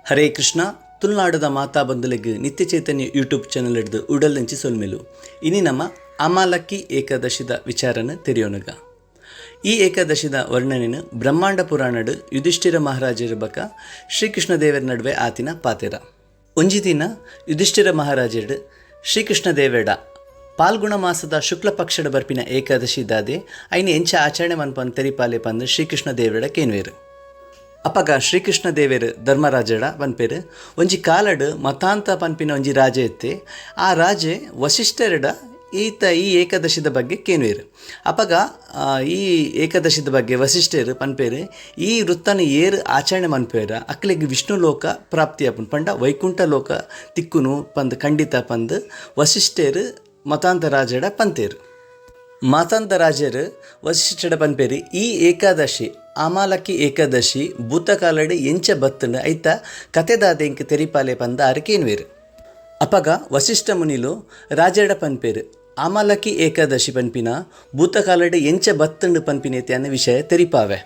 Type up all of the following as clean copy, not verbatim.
Hare Krishna ತುಳುನಾಡುದ ಮಾತಾ ಬಂಧುಲೆಗ್ ನಿತ್ಯ ಚೈತನ್ಯ YouTube channel ಹಿಡ್ದು ಉಡಲ್ದಂಚಿ ಸೊಲ್ಮೆಲು. ಇನಿ ನಮ್ಮ ಅಮಾಲಕ್ಕಿ ಏಕಾದಶಿದ ವಿಚಾರನ ತೆರಿಯೋಣಗ. ಈ ಏಕಾದಶಿದ ವರ್ಣನೆನು ಬ್ರಹ್ಮಾಂಡ ಪುರಾಣಡ್ ಯುಧಿಷ್ಠಿರ ಮಹಾರಾಜರ ಬಕ ಶ್ರೀಕೃಷ್ಣ ದೇವರ ನಡುವೆ ಆತಿನ ಪಾತೆರ. ಒಂಜಿ ದಿನ ಯುಧಿಷ್ಠಿರ ಮಹಾರಾಜರು ಶ್ರೀಕೃಷ್ಣ ದೇವೇಡ ಪಾಲ್ಗುಣ ಮಾಸದ ಶುಕ್ಲ ಪಕ್ಷದ ಬರ್ಪಿನ ಏಕಾದಶಿ ದಾದೆ ಐನ ಎಂಚ ಆಚರಣೆ ಮನ್ಪನ್ ತೆರಿಪಾಲೆ ಪಂದ್ ಶ್ರೀಕೃಷ್ಣ ದೇವೇಡ ಕೇನ್ವೇರು. ಅಪಗ ಶ್ರೀಕೃಷ್ಣ ದೇವೆರ್ ಧರ್ಮರಾಜಡ ಪನ್ಪೆರ್, ಒಂಜಿ ಕಾಲಡ್ ಮತಾಂತ ಪನ್ಪಿನ ಒಂಜಿ ರಾಜೆ ಇತ್ತೆ. ಆ ರಾಜೆ ವಸಿಷ್ಠೆರೆಡ ಈತ ಈ ಏಕಾದಶಿದ ಬಗ್ಗೆ ಕೇನ್ವೆರ್. ಅಪಗ ಈ ಏಕಾದಶಿದ ಬಗ್ಗೆ ವಸಿಷ್ಠೆರ್ ಪನ್ಪೆರ್, ಈ ವೃತ್ತನ ಏರ್ ಆಚರಣೆ ಮನ್ಪುವೆರ ಅಕ್ಲೆಗ್ ವಿಷ್ಣು ಲೋಕ ಪ್ರಾಪ್ತಿ ಆಪುಂಡು ಪಂಡ ವೈಕುಂಠ ಲೋಕ ತಿಕ್ಕುನು ಪಂದ್ ಖಂಡಿತ ಪಂದ್ ವಸಿಷ್ಠೆರ್ ಮತಾಂತ ರಾಜಡ ಪಂತೆರ್. ಮಾತಾಂತ ರಾಜೆರ್ ವಸಿಷ್ಠಡ ಪನ್ಪೆರ್, ಈ ಏಕಾದಶಿ ಆಮಾಲಕ್ಕಿ ಏಕಾದಶಿ ಭೂತಕಾಲಡ್ ಎಂಚ ಬತ್ತ್ಂಡ್ ಐತ ಕತೆ ದಾದ ಎಂಕ್ ತೆರಿಪಾಲೆ ಪಂದ್ ಆರ್ ಕೇನ್ವೆರ್. ಅಪಗ ವಸಿಷ್ಠ ಮುನಿಲು ರಾಜೆಡ ಪನ್ಪೆರ್, ಆಮಾಲಕ್ಕಿ ಏಕಾದಶಿ ಪನ್ಪಿನ ಭೂತಕಾಲಡ್ ಎಂಚ ಬತ್ತ್ಂಡ್ ಪನ್ಪಿನೇತಿಯನ್ನ ವಿಷಯ ತೆರಿಪಾವೆ.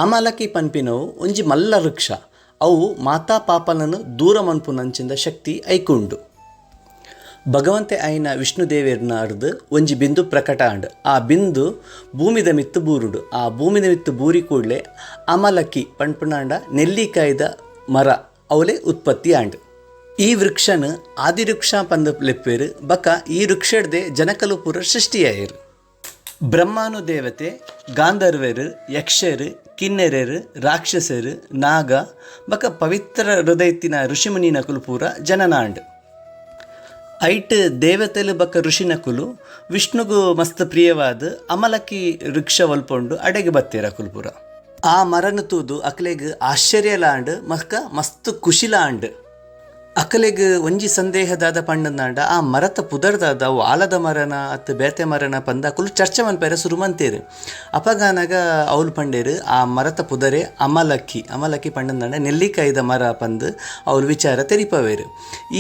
ಆಮಾಲಕ್ಕಿ ಪನ್ಪಿನವು ಒಂಜಿ ಮಲ್ಲ ವೃಕ್ಷ, ಅವು ಮಾತಾ ಪಾಪಲನ್ ದೂರ ಮನ್ಪುನಂಚಿಂದ ಶಕ್ತಿ ಐಕುಂಡು. ಭಗವಂತೆ ಆಯಿನ ವಿಷ್ಣು ದೇವೆರ್ನ ಅರ್ದ್ ಒಂಜಿ ಬಿಂದು ಪ್ರಕಟ ಆಂಡ್. ಆ ಬಿಂದು ಭೂಮಿದ ಮಿತ್ತ್ ಬೂರುಂಡು. ಆ ಭೂಮಿದ ಮಿತ್ತ್ ಬೂರಿ ಕೂಡ್ಲೆ ಅಮಲಕ್ಕಿ ಪನ್ಪುನಾಂಡ ನೆಲ್ಲಿಕಾಯಿದ ಮರ ಅವಲೆ ಉತ್ಪತ್ತಿ ಆಂಡ್. ಈ ವೃಕ್ಷನ್ ಆದಿವೃಕ್ಷ ಪಂದ್ ಲೆಪ್ಪೇರ್. ಬಕ ಈ ವೃಕ್ಷಡ್ದೆ ಜನಕಲು ಪೂರ ಸೃಷ್ಟಿಯಾಯೆರ್. ಬ್ರಹ್ಮಾನು ದೇವತೆ, ಗಾಂಧರ್ವೆರ್, ಯಕ್ಷೆರ್, ಕಿನ್ನೆರೆರ್, ರಾಕ್ಷಸೆರ್, ನಾಗ ಬಕ ಪವಿತ್ರ ಹೃದಯತಿನ ಋಷಿಮುನಿನಕುಲು ಪೂರ ಜನನಾಂಡ್. ಐಟ್ ದೇವತೆಲು ಬಕ ಋಷಿನಕುಲು ವಿಷ್ಣುಗು ಮಸ್ತ್ ಪ್ರಿಯವಾದ ಅಮಲಕ್ಕಿ ವೃಕ್ಷ ಒಲ್ಪೊಂಡು ಅಡೆಗೆ ಬತ್ತೇರ್ ಅಕುಲು ಪೂರ. ಆ ಮರನ್ ತೂದು ಅಕ್ಲೆಗ್ ಆಶ್ಚರ್ಯಲಾಂಡ್ ಮಕ್ಕ ಮಸ್ತ್ ಖುಷಿಲಾಂಡ್. ಅಕಲೆಗ್ ಒಂಜಿ ಸಂದೇಹದಾದ ಪಂಡಂದಾಂಡ ಆ ಮರತ ಪುದರ್ದಾದ, ಅವು ಆಲದ ಮರನ ಅತ್ ಬೇತೆ ಮರನ ಪಂದ್ ಅಕುಲು ಚರ್ಚೆ ಮನ್ಪೆರೆ ಸುರು ಮಂತೇರ್. ಅಪಗಾನಗ ಅವ್ಲು ಪಂಡೇರ್ ಆ ಮರತ ಪುದರೇ ಅಮಲಕ್ಕಿ, ಅಮಲಕ್ಕಿ ಪಂಡಂದಾಂಡ ನೆಲ್ಲಿಕಾಯಿದ ಮರ ಪಂದ್ ಅವ್ಲು ವಿಚಾರ ತೆರಿಪವೇರ್.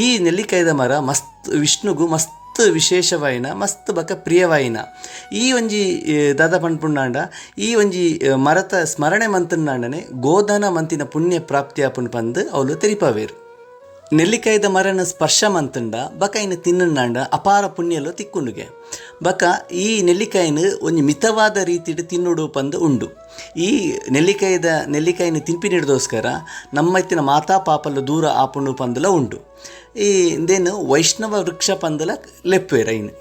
ಈ ನೆಲ್ಲಿಕಾಯಿದ ಮರ ಮಸ್ತ್ ವಿಷ್ಣುಗು ಮಸ್ತ್ ವಿಶೇಷವಾಯಿನ ಮಸ್ತ್ ಬಕ ಪ್ರಿಯವಾಯಿನ. ಈ ಒಂಜಿ ದಾದ ಪನ್ಪುಂಡಾಂಡ ಈ ಒಂಜಿ ಮರತ ಸ್ಮರಣೆ ಮಂತುಂಡಾಂಡನೆ ಗೋದಾನ ಮಂತಿನ ಪುಣ್ಯ ಪ್ರಾಪ್ತಿ ಆಪುಂಡು ಪಂದ್ ಅವ್ಲು ತೆರಿಪವೇರ್. ನೆಲ್ಲಿಕಾಯಿದ ಮರನ್ ಸ್ಪರ್ಶ ಮಂತುಂಡ ಬಕ ಐನ್ ತಿನ್ನುಂಡಾಂಡ ಅಪಾರ ಪುಣ್ಯಲು ತಿಕ್ಕುಂಡುಗೆ. ಬಕ ಈ ನೆಲ್ಲಿಕಾಯಿನ ಒಂಜಿ ಮಿತವಾದ ರೀತಿಡ್ ತಿನ್ನುಡು ಪಂದ್ ಉಂಡು. ಈ ನೆಲ್ಲಿಕಾಯಿದ ನೆಲ್ಲಿಕಾಯಿನ ತಿನ್ಪಿನಿಡ್ದೋಸ್ಕರ ನಮ್ಮ ಇತ್ತಿನ ಮಾತಾ ಪಾಪಲು ದೂರ ಆಪುಂಡು ಪಂದುಲ ಉಂಡು. ಈ ಇಂದೇನು ವೈಷ್ಣವ ವೃಕ್ಷ ಪಂದುಲ ಲೆಪ್ಪುವೆರ್ ಐನ್.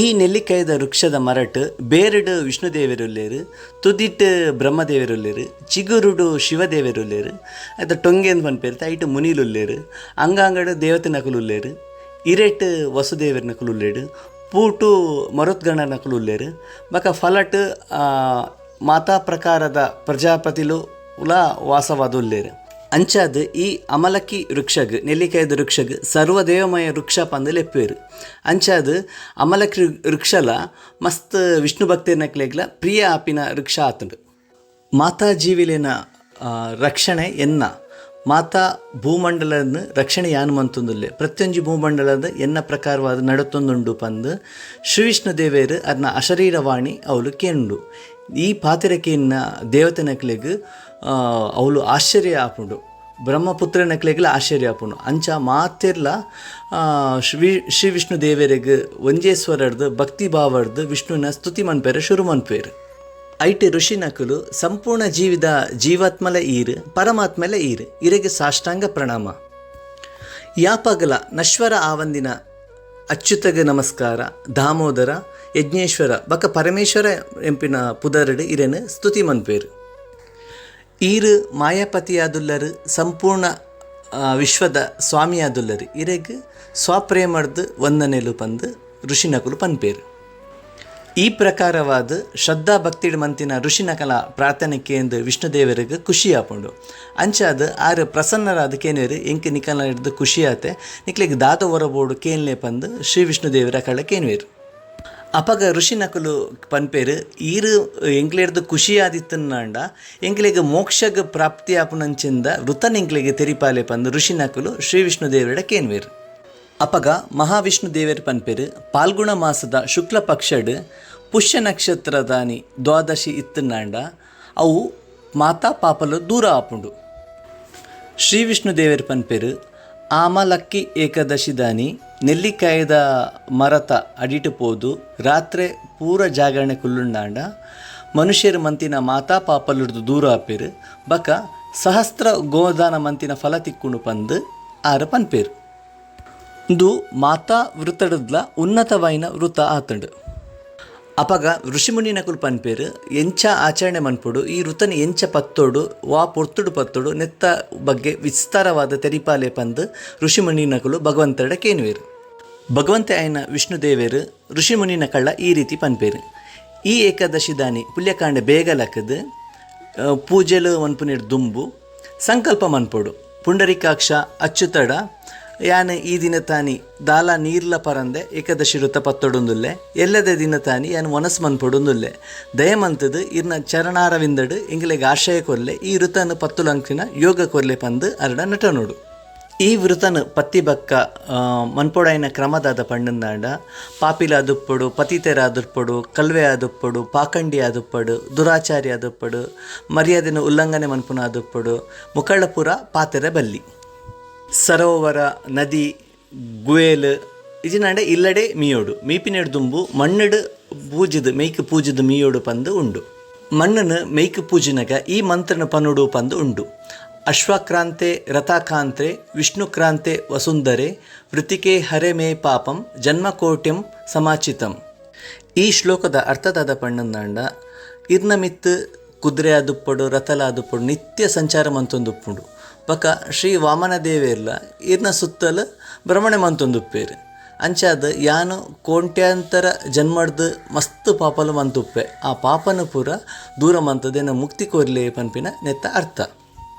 ಈ ನೆಲ್ಲಿಕಾಯಿದ ವೃಕ್ಷದ ಮರಟ್ ಬೇರುಡು ವಿಷ್ಣುದೇವೆರುಲ್ಲೇರು, ತುದಿಟ್ ಬ್ರಹ್ಮದೇವೆರುಲ್ಲೇರು, ಚಿಗುರುಡು ಶಿವದೇವೆರುಲ್ಲೇರು, ಐತ ಟೊಂಗೆಂದ್ ಪನ್ಪೆರ್ ಐಟ್ ಮುನಿಲುಲ್ಲೇರು, ಅಂಗಾಂಗಡ್ ದೇವತೆನಕುಲುಲ್ಲೇರು, ಇರೆಟ್ ವಸುದೇವೆರ್ನಕುಲುಲ್ಲೇರು, ಪೂಟು ಮರುದ್ಗಣನಕುಲುಲ್ಲೇರು, ಬಕ ಫಲಟ್ ಮಾತಾ ಪ್ರಕಾರದ ಪ್ರಜಾಪತಿಲು ಉಲಾ ವಾಸವಾದುಲ್ಲೇರು. ಅಂಚಾದ್ ಈ ಅಮಲಕ್ಕಿ ವೃಕ್ಷಗ್ ನೆಲ್ಲಿಕಾಯಿದ ವೃಕ್ಷಗ್ ಸರ್ವದೇವಮಯ ವೃಕ್ಷ ಪಂದ್ ಲೆಪ್ಪುವೆರ್. ಅಂಚಾದ್ ಅಮಲಕ್ಕಿ ವೃಕ್ಷಲ ಮಸ್ತ್ ವಿಷ್ಣು ಭಕ್ತೆರ್ನಕ್ಲೆಗ್ಲ ಪ್ರಿಯ ಆಪಿನ ವೃಕ್ಷ ಆತುಂಡು. ಮಾತಾ ಜೀವಿಲೆನ ರಕ್ಷಣೆ ಎನ್ನ ಮಾತಾ ಭೂಮಂಡಲನ್ ರಕ್ಷಣೆ ಯಾನ್ ಮಂತೊಂದುಲ್ಲೆ, ಪ್ರತಿಯೊಂಜಿ ಭೂಮಂಡಲದ ಎನ್ನ ಪ್ರಕಾರವಾದ ನಡತೊಂದುಂಡು ಪಂದ್ ಶ್ರೀ ವಿಷ್ಣು ದೇವೆರ್ ಅರ್ನ ಅಶರೀರವಾಣಿ ಅವ್ಲು ಕೇನುಂಡು. ಈ ಪಾತೆರಕೇನ್ನ ದೇವತೆನಕ್ಲೆಗ್ ಅವ್ಲು ಆಶ್ಚರ್ಯ ಆಪುಂಡು. ಬ್ರಹ್ಮಪುತ್ರನಕ್ಲೆಗ್ಲ ಆಶ್ಚರ್ಯ ಆಪುಂಡು. ಅಂಚ ಮಾತೆರ್ಲ ಶ್ರೀ ವಿಷ್ಣು ದೇವೆರೆಗ್ ಒಂಜೇ ಸ್ವರರ್ದ್ ಭಕ್ತಿ ಭಾವರ್ದ್ ವಿಷ್ಣುನ ಸ್ತುತಿ ಮನ್ಪೆರೆ ಶುರು ಮನ್ಪುವೆರ್. ಐಟ್ ಋಷಿನಕುಲು ಸಂಪೂರ್ಣ ಜೀವಿದ ಜೀವಾತ್ಮಲ ಈರ್ ಪರಮಾತ್ಮಲ ಈರ್ ಇರೆಗ್ ಸಾಷ್ಟಾಂಗ ಪ್ರಣಾಮ. ಯಾಪಗಲ ನಶ್ವರ ಆವಂದಿನ ಅಚ್ಯುತಗ ನಮಸ್ಕಾರ, ದಾಮೋದರ, ಯಜ್ಞೇಶ್ವರ ಬಕ ಪರಮೇಶ್ವರ ಎಂಪಿನ ಪುದರ್ಡ್ ಇರೆನ್ ಸ್ತುತಿ ಮನ್ಪುವೆರ್. ಈರ್ ಮಾಯಾಪತಿಯಾದುಲ್ಲರ್, ಸಂಪೂರ್ಣ ವಿಶ್ವದ ಸ್ವಾಮಿಯಾದುಲ್ಲರ್, ಇರೆಗ್ ಸ್ವಪ್ರೇಮರ್ದ್ ವಂದನೆಲು ಪಂದ್ ಋಷಿನಕುಲು ಪನ್ಪೇರ್. ಈ ಪ್ರಕಾರವಾದ ಶ್ರದ್ಧಾ ಭಕ್ತಿಡ್ ಮಂತಿನ ಋಷಿನಕಲ ಪ್ರಾರ್ಥನೆ ಕೇಂದ್ ವಿಷ್ಣುದೇವರಿಗೆ ಖುಷಿ ಆಪುಂಡು. ಅಂಚಾದ್ ಆರ್ ಪ್ರಸನ್ನರಾದ ಕೇನ್ವೆರ್, ಎಂಕ್ ನಿಕಲ್ನ ಹಿಡ್ದು ಖುಷಿ ಆತೆ, ನಿಕ್ಲೆಗ್ ದಾದ ಒರಬೋಡು ಕೇನ್ಲೆ ಪಂದ್ ಶ್ರೀ ವಿಷ್ಣುದೇವರ ಕಳ ಕೇನ್ವೆರ್. ಅಪಗ ಋಷಿನಕುಲು ಪನ್ಪೇರ್, ಈರ್ ಎಂಕ್ಲೆರ್ದ್ ಖುಷಿ ಆದಿತ್ತುಂಡ ಎಂಕ್ಲೆಗ್ ಮೋಕ್ಷಗ್ ಪ್ರಾಪ್ತಿ ಆಪುನಂಚಿಂದ ವೃತನ್ ಎಂಕ್ಲೆಗ್ ತೆರಿಪಾಲೆ ಪಂದ್ ಋಷಿನಕುಲು ಶ್ರೀ ವಿಷ್ಣು ದೇವರ ಕೇನ್ವೆರ್. ಅಪಗ ಮಹಾವಿಷ್ಣು ದೇವೆರ್ ಪನ್ಪೇರ್, ಪಾಲ್ಗುಣ ಮಾಸದ ಶುಕ್ಲ ಪಕ್ಷಡ್ ಪುಷ್ಯ ನಕ್ಷತ್ರದಾನಿ ದ್ವಾದಶಿ ಇತ್ತುಂಡ ಅವು ಮಾತಾ ಪಾಪಲು ದೂರ ಆಪುಂಡು. ಶ್ರೀ ವಿಷ್ಣು ದೇವೆರ್ ಪನ್ಪೆರ್, ಆಮಲಕ್ಕಿ ಏಕದಶಿದಾನಿ ನೆಲ್ಲಿಕಾಯಿದ ಮರತ ಅಡಿಟ್ ಪೋದು ರಾತ್ರೆ ಪೂರ ಜಾಗರಣೆ ಕುಲ್ಲುಂಡಾಂಡ ಮನುಷ್ಯೆರ್ ಮಂತಿನ ಮಾತಾ ಪಾಪಲುರ್ದು ದೂರ ಆಪೆರ್ ಬಕ ಸಹಸ್ರ ಗೋದಾನ ಮಂತಿನ ಫಲ ತಿಕ್ಕುಂಡು ಪಂದ್ ಆರ್ ಪನ್ಪೆರ್. ಉಂದು ಮಾತಾ ವೃತಡ್ದ್ಲ ಉನ್ನತವಾಯಿನ ವೃತ ಆತ್ಂಡ್. ಅಪಗ ಋಷಿಮುನಿನಕುಲು ಪನ್ಪೆರ್ ಎಂಚ ಆಚರಣೆ ಮನ್ಪೊಡು, ಈ ವೃತನ್ ಎಂಚ ಪತ್ತೊಡು, ವಾ ಪೊರ್ತುಡು ಪತ್ತೊಡು ನೆತ್ತ ಬಗ್ಗೆ ವಿಸ್ತಾರವಾದ್ ತೆರಿಪಾಲೆ ಪಂದ್ ಋಷಿಮುನಿನಕುಲು ಭಗವಂತಡ ಕೇನುವೆರ್. ಭಗವಂತೆ ಆಯಿನ ವಿಷ್ಣು ದೇವೆರ್ ಋಷಿಮುನಿನಕಳ್ಳ ಈ ರೀತಿ ಪನ್ಪೆರ್. ಈ ಏಕಾದಶಿದಾನಿ ಪುಲ್ಯಕಾಂಡೆ ಬೇಗ ಲಕ್ಕ್ದ್ ಪೂಜೆಲು ಮನ್ಪುನೆಡ್ ದುಂಬು ಸಂಕಲ್ಪ ಮನ್ಪೊಡು. ಪುಂಡರೀಕಾಕ್ಷ ಅಚ್ಯುತಡ ಯಾನ್ ಈ ದಿನತಾನಿ ದಾಲ ನೀರ್ಲ ಪರಂದೆ ಏಕಾದಶಿ ವೃತ ಪತ್ತೊಡುಂದುಲ್ಲೆ. ಎಲ್ಲೆದ ದಿನತಾನಿ ಯಾನ್ ವನಸ್ ಮನ್ಪೊಡುಂದುಲ್ಲೆ. ದಯ ಮನ್ತ್ದ್ ಇರ್ನ ಚರಣಾರವಿಂದಡ್ ಎಂಕ್ಲೆಗ್ ಆಶ್ರಯ ಕೊರ್ಲೆ ಈ ವೃತನ್ ಪತ್ತುಲಂಚಿನ ಯೋಗ ಕೊರ್ಲೆ ಪಂದ್ ಅರಡ ನಟನೊಡು. ಈ ವೃತನ್ ಪತ್ತಿ ಬಕ್ಕ ಮನ್ಪೊಡಾಯಿನ ಕ್ರಮ ದಾದ ಪಂಡಂದಾಂಡ ಪಾಪಿಲಾದುಪ್ಪೊಡು, ಪತಿತೆರಾದುಪ್ಪೊಡು, ಕಲ್ವೆ ಆದುಪ್ಪೊಡು, ಪಾಖಂಡಿ ಆದುಪ್ಪೊಡು, ದುರಾಚಾರಿ ಆದುಪ್ಪೊಡು, ಮರ್ಯಾದೆನ್ ಉಲ್ಲಂಘನೆ ಮನ್ಪುನ ಆದುಪ್ಪೊಡು, ಮುಕಳ್ಳ ಪೂರ ಪಾತೆರೆ ಬಲ್ಲಿ. ಸರೋವರ, ನದಿ, ಗುವೆಲ್ ಇಜಿನಾಂಡ ಇಲ್ಲಡೆ ಮೀಯೊಡು. ಮೀಪಿನೆಡ್ ದುಂಬು ಮಣ್ಣುಡ್ ಪೂಜಿದ್ ಮೆಯ್ಕ್ ಪೂಜಿದ್ ಮೀಯೊಡು ಪಂದ್ ಉಂಡು. ಮಣ್ಣುನ್ ಮೆಯ್ಕ್ ಪೂಜಿನಗ ಈ ಮಂತ್ರನ್ ಪನೊಡು ಪಂದ್ ಉಂಡು. ಅಶ್ವಕ್ರಾಂತೆ ರಥಾಕಾಂತ್ರೆ ವಿಷ್ಣುಕ್ರಾಂತೆ ವಸುಂಧರೆ ವೃತಿಕೆ ಹರೆ ಮೇ ಪಾಪಂ ಜನ್ಮಕೋಟ್ಯಂ ಸಮಾಚಿತಂ. ಈ ಶ್ಲೋಕದ ಅರ್ಥ ದಾದ ಪಂಡಂದಾಂಡ ಇರ್ನ ಮಿತ್ತ್ ಕುದುರೆ ಆದುಪ್ಪೊಡು ರಥಲ ಆದುಪ್ಪೊಡು ನಿತ್ಯ ಸಂಚಾರ ಮಂತೊಂದುಪ್ಪುಂಡು. ಬೊಕ ಶ್ರೀ ವಾಮನ ದೇವೆರ್ಲ ಇರ್ನ ಸುತ್ತಲ ಭ್ರಮಣೆ ಮಂತೊಂದುಪ್ಪೆರ್. ಅಂಚಾದ್ ಯಾನ್ ಕೋಟ್ಯಾಂತರ ಜನ್ಮಡ್ದ್ ಮಸ್ತ್ ಪಾಪಲು ಮಂತುಪ್ಪೆ ಆ ಪಾಪನ್ ಪೂರ ದೂರ ಮಂತುದು ಎನ್ನ ಮುಕ್ತಿ ಕೊರ್ಲೆ ಪನ್ಪಿನ ನೆತ್ತ ಅರ್ಥ.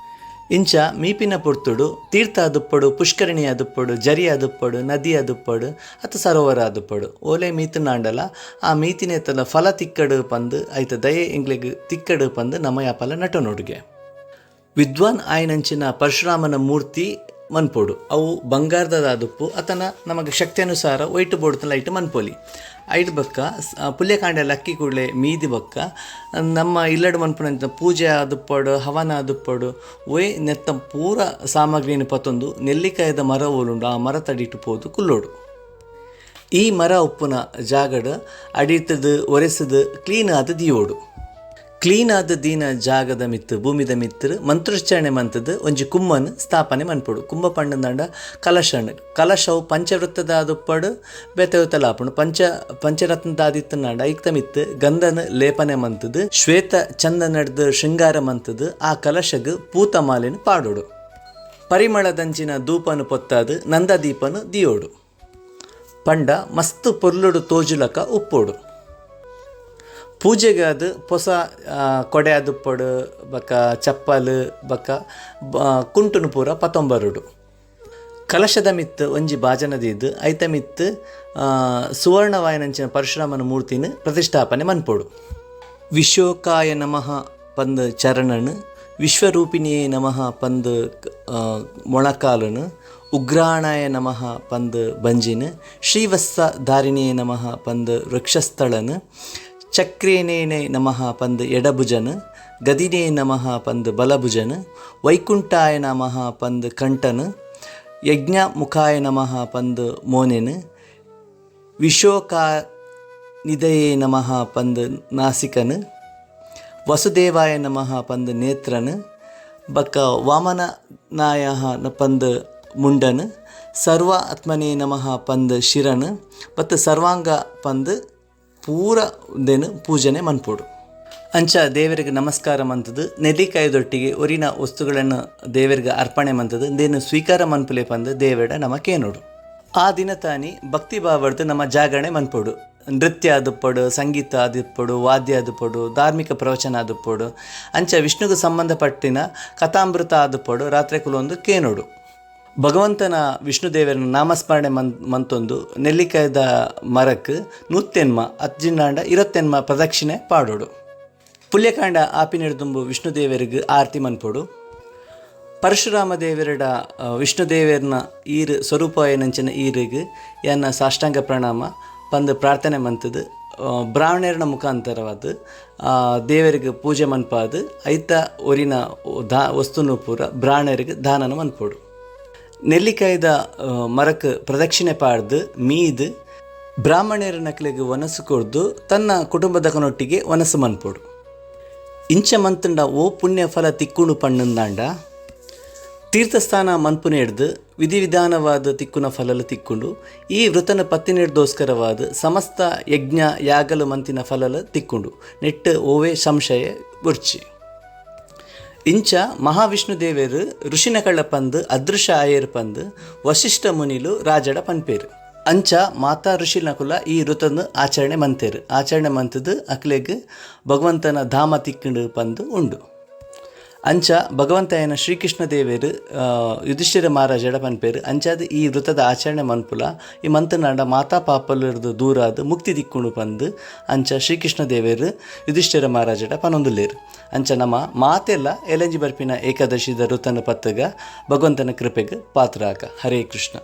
ಇಂಚ ಮೀಪಿನ ಪೊರ್ತುಡು ತೀರ್ಥ ಆದುಪ್ಪೊಡು ಪುಷ್ಕರಿಣಿ ಆದುಪ್ಪೊಡು ಜರಿ ಆದುಪ್ಪೊಡು ನದಿ ಆದುಪ್ಪೊಡು ಅತ್ತ್ ಸರೋವರ ಆದುಪ್ಪೊಡು ಓಲೆ ಮೀತ್ಂಡಾಂಡಲ ಆ ಮೀತಿನೆತ್ತಲ ಫಲ ತಿಕ್ಕಡ್ ಪಂದ್ ಐತ ದಯೆ ಎಂಕ್ಲೆಗ್ ತಿಕ್ಕಡ್ ಪಂದ್ ನಮ ಯಾಪಲ ನಟೊನೊಡುಗೆ. ವಿದ್ವಾನ್ ಆಯಿನಂಚಿನ ಪರಶುರಾಮನ ಮೂರ್ತಿ ಮನ್ಪೊಡು. ಅವು ಬಂಗಾರ್ದದಾದುಪ್ಪು ಅತನ ನಮಗ್ ಶಕ್ತ್ಯನುಸಾರ ಒಯ್ಟ್ ಬೋಡುತ್ತಲ ಐಟ್ ಮನ್ಪೊಲಿ. ಐಟ್ ಬೊಕ್ಕ ಪುಲ್ಯಕಾಂಡೆ ಲಕ್ಕಿ ಕೂಡ್ಲೆ ಮೀದಿ ಬೊಕ್ಕ ನಮ್ಮ ಇಲ್ಲಡ್ ಮನ್ಪುನಂಚಿನ ಪೂಜೆ ಆದುಪ್ಪೊಡು ಹವನ ಆದುಪ್ಪೊಡು ಒಯ್ ನೆತ್ತ ಪೂರ ಸಾಮಗ್ರಿನ್ ಪತೊಂದು ನೆಲ್ಲಿಕಾಯಿದ ಮರ ಓಲುಂಡು ಆ ಮರತಡಿಟ್ ಪೋದು ಕುಲ್ಲೊಡು. ಈ ಮರ ಉಪ್ಪುನ ಜಾಗಡ್ ಅಡಿತ್ದ್ ಒರೆಸ್ದ್ ಕ್ಲೀನ್ ಆದ್ ದೀವೊಡು. ಕ್ಲೀನ್ ಆದ್ ದೀನ ಜಾಗದ ಮಿತ್ತ್ ಭೂಮಿದ ಮಿತ್ತ್ ಮಂತ್ರೋಚ್ಚಾರಣೆ ಮಂತ್ದ್ ಒಂಜಿ ಕುಂಭನ್ ಸ್ಥಾಪನೆ ಮನ್ಪೊಡು. ಕುಂಭ ಪಂಡಂದಾಂಡ ಕಲಶನ್. ಕಲಶವು ಪಂಚವೃತ್ತದ ಆದುಪ್ಪಡ್ ಬೇತೆ ಬೇತೆಲ ಆಪುಂಡು. ಪಂಚ ಪಂಚರತ್ನದ ಆದಿತ್ತ್ಂಡ ಐತ ಮಿತ್ತ್ ಗಂಧನ್ ಲೇಪನೆ ಮಂತ್ದ್ ಶ್ವೇತ ಚಂದನಡ್ದ್ ಶೃಂಗಾರ ಮಂತ್ದ್ ಆ ಕಲಶಗ್ ಪೂತ ಮಾಲೆನ್ ಪಾಡೊಡು. ಪರಿಮಳದಂಚಿನ ಧೂಪನ್ ಪೊತ್ತಾದ್ ನಂದದೀಪನ್ ದೀಯೊಡು. ಪಂಡ ಮಸ್ತ್ ಪೊರ್ಲುಡು ತೋಜುಲಕ ಉಪ್ಪೊಡು. ಪೂಜೆಗಾದ್ ಪೊಸ ಕೊಡೆ ಆದುಪ್ಪೊಡು ಬೊಕ ಚಪ್ಪಲ್ ಬೊಕ ಕುಂಟುನು ಪೂರ ಪತೊಂಬರೊಡು. ಕಲಶದ ಮಿತ್ತ್ ಒಂಜಿ ಬಾಜನ ದೀದ್ ಐತ ಮಿತ್ತ್ ಸುವರ್ಣವಾಯಿನಂಚಿನ ಪರಶುರಾಮನ ಮೂರ್ತಿನ್ ಪ್ರತಿಷ್ಠಾಪನೆ ಮನ್ಪೊಡು. ವಿಶೋಕಾಯ ನಮಃ ಪಂದ್ ಚರಣನ್, ವಿಶ್ವರೂಪಿಣಿಯೇ ನಮಃ ಪಂದ್ ಮೊಣಕಾಲುನ್, ಉಗ್ರಾಣಾಯ ನಮಃ ಪಂದ್ ಬಂಜಿನ್, ಶ್ರೀವತ್ಸ ಧಾರಿಣಿಯೇ ನಮಃ ಪಂದ್ ವೃಕ್ಷಸ್ಥಳನ್, ಚಕ್ರೇನೇನೆ ನಮಃ ಪಂದ್ ಎಡಭುಜನ್, ಗದಿನೇ ನಮಃ ಪಂದ್ ಬಲಭುಜನ್, ವೈಕುಂಠಾಯ ನಮಃ ಪಂದ್ ಕಂಠನ್, ಯಜ್ಞ ಮುಖಾಯ ನಮಃ ಪಂದ್ ಮೋನೆನ್, ವಿಶೋಕಾ ನಿಧಯೇ ನಮಃ ಪಂದ್ ನಾಸಿಕನ್, ವಸುದೇವಾಯ ನಮಃ ಪಂದ್ ನೇತ್ರನ್, ಬೊಕ್ಕ ವಾಮನನಾಯ ಪಂದ್ ಮುಂಡನ್, ಸರ್ವ ಆತ್ಮನೇ ನಮಃ ಪಂದ್ ಶಿರನ್, ಬತ್ತ ಸರ್ವಾಂಗ ಪಂದ್ ಪೂರ ಉಂದೆನ್ ಪೂಜನೆ ಮನ್ಪೊಡು. ಅಂಚ ದೇವೆರೆಗ್ ನಮಸ್ಕಾರ ಮಂತುದು ನೆಲ್ಲಿಕಾಯಿದೊಟ್ಟಿಗೆ ಒರಿನ ವಸ್ತುಗಳನ್ನು ದೇವೆರ್ಗ್ ಅರ್ಪಣೆ ಮಂತುದು ಉಂದೆನ್ ಸ್ವೀಕಾರ ಮನ್ಪುಲೆ ಪಂದ್ ದೇವೆಡ ನಮ ಕೇನೊಡು. ಆ ದಿನತಾನಿ ಭಕ್ತಿ ಭಾವಡ್ದ್ ನಮ ಜಾಗರಣೆ ಮನ್ಪೊಡು. ನೃತ್ಯ ಆದುಪ್ಪೊಡು, ಸಂಗೀತ ಆದಿಪ್ಪೊಡು, ವಾದ್ಯ ಆದುಪ್ಪೊಡು, ಧಾರ್ಮಿಕ ಪ್ರವಚನ ಆದುಪ್ಪೊಡು. ಅಂಚ ವಿಷ್ಣುಗ್ ಸಂಬಂಧಪಟ್ಟಿನ ಕಥಾಮೃತ ಆದುಪ್ಪೊಡು ರಾತ್ರೆ ಕುಲೊಂದು ಕೇನೊಡು. ಭಗವಂತನ ವಿಷ್ಣು ದೇವೆರ್ನ ನಾಮಸ್ಮರಣೆ ಮಂತೊಂದು ನೆಲ್ಲಿಕಾಯಿದ ಮರಕ್ ನೂತ್ತೆನ್ಮ ಅಜ್ಜಿಂಡಾಂಡ ಇರತ್ತೆನ್ಮ ಪ್ರದಕ್ಷಿಣೆ ಪಾಡೊಡು. ಪುಲ್ಯಕಾಂಡ ಆಪಿನೆಡ್ದುಂಬು ವಿಷ್ಣು ದೇವೆರ್ಗ್ ಆರತಿ ಮನ್ಪೊಡು. ಪರಶುರಾಮ ದೇವೆರೆಡ ವಿಷ್ಣು ದೇವೆರ್ನ ಈರ್ ಸ್ವರೂಪ ಏನಂಚಿನ ಈರೆಗ್ ಎನ್ನ ಸಾಷ್ಟಾಂಗ ಪ್ರಣಾಮ ಪಂದ್ ಪ್ರಾರ್ಥನೆ ಮಂತುದು ಬ್ರಾಣೆರ್ನ ಮುಖಾಂತರವಾದ್ ದೇವೆರೆಗ್ ಪೂಜೆ ಮನ್ಪಾದ್ ಐತ ಒರಿನ ದಾ ವಸ್ತುನು ಪೂರ ಬ್ರಾಣೆರೆಗ್ ದಾನನ್ ಮನ್ಪೊಡು. ನೆಲ್ಲಿಕಾಯಿದ ಮರಕ್ ಪ್ರದಕ್ಷಿಣೆ ಪಾಡ್ದ್ ಮೀದ್ ಬ್ರಾಹ್ಮಣೆರೆನಕ್ಲೆಗ್ ವನಸ್ ಕೊರ್ದು ತನ್ನ ಕುಟುಂಬದಕನೊಟ್ಟಿಗೆ ವನಸ್ ಮನ್ಪೊಡು. ಇಂಚ ಮಂತ್ಂಡ ಓ ಪುಣ್ಯ ಫಲ ತಿಕ್ಕುಂಡು ಪಂಡ್ಂದಾಂಡ ತೀರ್ಥಸ್ಥಾನ ಮನ್ಪುನೆಡ್ದ್ ವಿಧಿವಿಧಾನವಾದ್ ತಿಕ್ಕುನ ಫಲಲು ತಿಕ್ಕುಂಡು. ಈ ವೃತನ ಪತ್ತಿನೆಡ್ದೋಸ್ಕರವಾದ್ ಸಮಸ್ತ ಯಜ್ಞ ಯಾಗಲು ಮಂತಿನ ಫಲಲು ತಿಕ್ಕುಂಡು. ನೆಟ್ಟ್ ಓವೇ ಸಂಶಯ ಬೊರ್ಚಿ. ಇಂಚ ಮಹಾವಿಷ್ಣು ದೇವೆರ್ ಋಷಿನಕಳ ಪಂದ್ ಅದೃಶ್ಯ ಆಯೆರ್ ಪಂದ್ ವಶಿಷ್ಠ ಮುನಿಲು ರಾಜಡ ಪನ್ಪೆರ್. ಅಂಚ ಮಾತಾ ಋಷಿನಕುಲ ಈ ವೃತನ್ ಆಚರಣೆ ಮಂತೆರ್. ಆಚರಣೆ ಮಂತ್ದ್ ಅಕ್ಲೆಗ್ ಭಗವಂತನ ಧಾಮ ತಿಕ್ಕುಂಡು ಪಂದ್ ಉಂಡು. ಅಂಚ ಭಗವಂತಯನ ಶ್ರೀಕೃಷ್ಣ ದೇವೆರ್ ಯುಧಿಷ್ಠಿರ ಮಹಾರಾಜಡ ಪನ್ಪೆರ್. ಅಂಚಾದ್ ಈ ವೃತದ ಆಚರಣೆ ಮನ್ಪುಲ ಈ ಮಂತ್ನಾಂಡ ಮಾತಾ ಪಾಪಲುರ್ದ್ ದೂರಾದ್ ಮುಕ್ತಿ ತಿಕ್ಕುಂಡು ಪಂದ್ ಅಂಚ ಶ್ರೀಕೃಷ್ಣ ದೇವೆರ್ ಯುಧಿಷ್ಠಿರ ಮಹಾರಾಜಡ ಪನೊಂದುಲ್ಲೆರ್. ಅಂಚ ನಮ ಮಾತೆಲ್ಲ ಎಲೆಂಜಿ ಬರ್ಪಿನ ಏಕಾದಶಿದ ವೃತನ ಪತ್ತಗ ಭಗವಂತನ ಕೃಪೆಗ್ ಪಾತ್ರ ಆಕ. ಹರೇ ಕೃಷ್ಣ.